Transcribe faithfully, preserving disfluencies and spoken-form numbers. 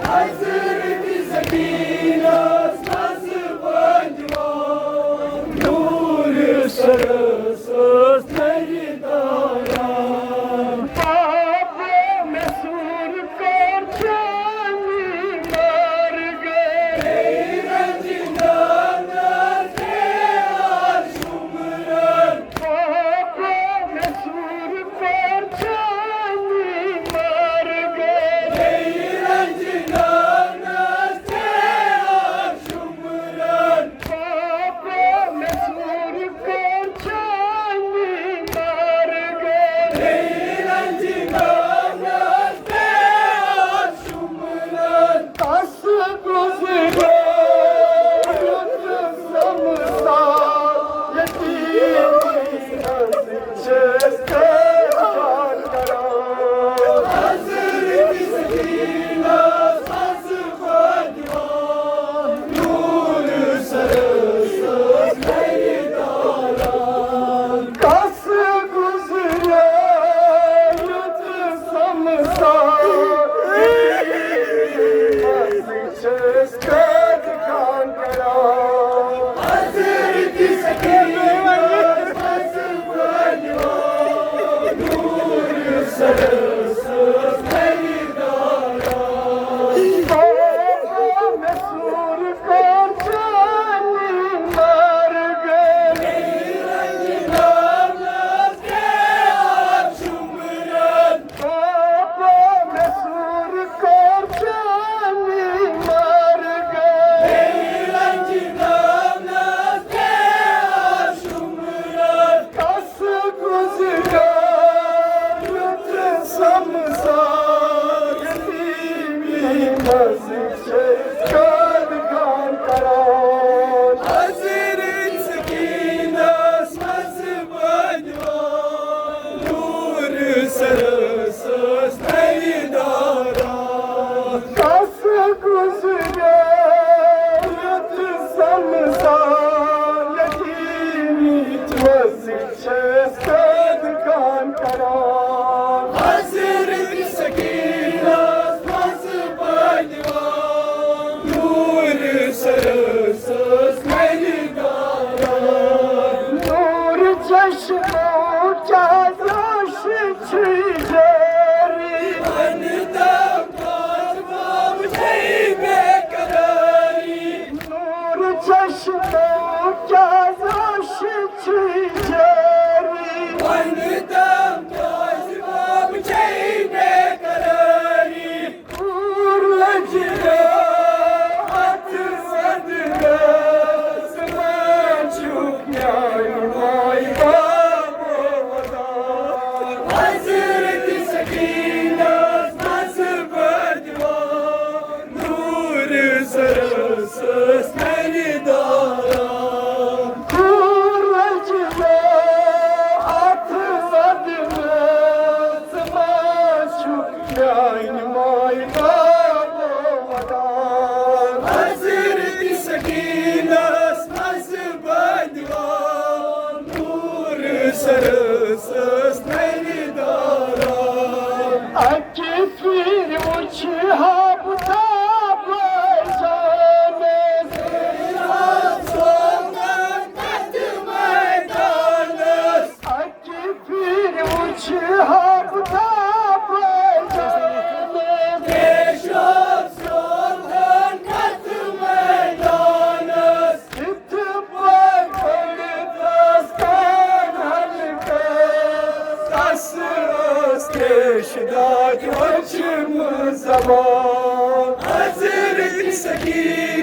حضرت سکینس منٛز بٲدیوان، نوٗر سرس ٲس نرِ داران۔ پاپو مےٚ سوٗر کٔر چٲنی مرگے۔ رنجہِ نانس دے آز شُمرن۔ پاپو مےٚ سوٗر کٔر چٲنی مرگے۔ رنجہِ نانس دے آز شُمرن۔ پاپو مےٚ سوٗر کٔر چٲنی مرگے۔ رنجہِ نانس دے آز شُمرن۔ تس گُزریو یُتھ سمسار، یتیٖم چھِ أسۍ تٔمۍ جان کران۔ حضرت سکینس منٛز بٲدیوان، نوٗر سرس ٲس نرِ داران۔ کس گُزریو یُتھ سمسار، یتیٖم چھِ أسۍ قٲد خان کران۔ حضرت سکینس منٛز بٲدیوان، نوٗر سرس ٲس نرِ داران۔ بابا مےٚ سوٗر کٔر چٲنی مرگے۔ رنجہِ نانس دے آز شُمرن۔ پاپو مےٚ سوٗر کٔر چٲنی مرگے۔ رنجہِ نانس دے آز شُمرن۔ کس گُزریو یُتھ سمسار، یتیٖمی منٛز چھِ أسۍ قٲد خان کران۔ حضرت سکینس منٛز بٲدیوان، نوٗر سرس ٲس نرِ داران۔ کس گُزریو یُتھ سمسار، یتیٖمی منٛز چھِ أسۍ قٲد خان کران۔ حضرت سکینس منٛز بٲدیوان، نوٗر سرس ٲس نرِ داران۔ نوٗر چشمو کیٛازِ اوس چھُے جٲری۔ ونہٕ تم کتھ باب چھے بے قراری۔ نوٗر چشمو کیٛازِ اوس چھُے جٲری۔ ونہٕ تم کتھ باب چھے بے قراری۔ دوٗر لٔجہِ اتھ صدرس، ژٕ ما چھُکھ میانہِ ماے بابو ودان۔ حضرت سکینس منٛز بٲدیوان، نوٗر سرس ٲس نرِ داران۔ دوٗر لٔجہِ اتھ صدرس، ژٕ ما چھُکھ میانہِ ماے بابو ودان۔ حضرت سکینس منٛز بٲدیوان، نوٗر سرس ٲس نرِ داران۔ اکہِ پھِرِ وُچھ ہا بہٕ تابہٕ جانس۔ اکہِ پھِرِ وُچھ ہا بہٕ تابہٕ جانس۔ پیش آو سلطان کتھ میدانس۔ یِتھ پٲٹھۍ بٔڑِتھ ٲس کانٛہہ ہلکہٕ، تس ٲس تریشہِ داج وچھمٕژ زبان۔ حضرت سکین